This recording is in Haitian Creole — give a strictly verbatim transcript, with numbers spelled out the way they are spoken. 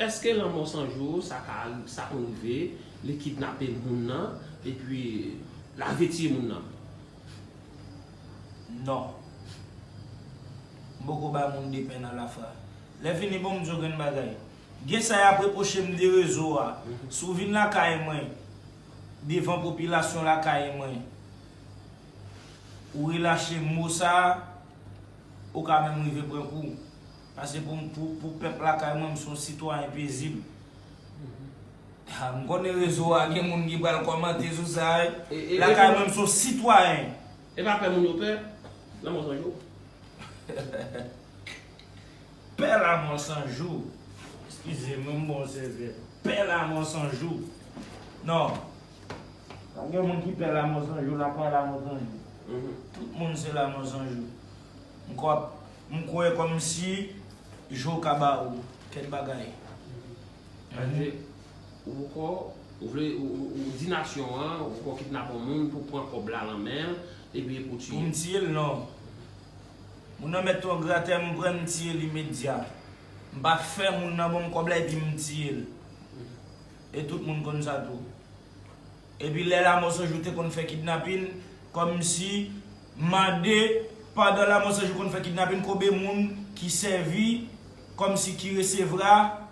Èske Lanmò San Jou, sa ka, sa konn rive, li kidnape moun nan, epi l al tiye moun nan? Non. M poko bay moun de pen nan lafwa. Lè fini, bon, m di w grenn bagay. Gen sa y ap repwoche m de rezo a. Si w vin lakay mwen, devan popilasyon lakay mwen, ou relache mo sa a, ou ka menm rive pran kou. Paske pou, pou, pou pèp lakay mwen, m se yon sitwayen pezib. Ha, m konnen rezo a gen moun ki pral kòmante sou sa, wi. Lakay mwen, m se yon sitwayen. E pa pè moun yo pè? Lanmò San Jou. Pè Lanmò San Jou. Eskize mwen, m bon sèvè. Pè Lanmò San Jou. Non. Pa gen moun ki pè Lanmò San Jou, la pa Lanmò San Jou. Tout moun se Lanmò San Jou. M kwè, m kwè kòmsi jou ka ba ou kèk bagay. Paske ou poko, ou vle, ou, ou, ou di nasyon an, ou poko kidnape yon moun pou pran kòb la nan men l, epi pou tiye. Pou m tiye l, non. Moun nan mèt yon gratè, m pran m tiye l imedya. M pa fè moun nan ban m kòb la epi m tiye l. E tout moun konn sa tou. Epi lè Lanmò San Jou te konn fè kidnapin, kòmsi mande, pandan Lanmò San Jou konn fè kidnapin, konbe moun ki sèvi, kòmsi ki resevwa,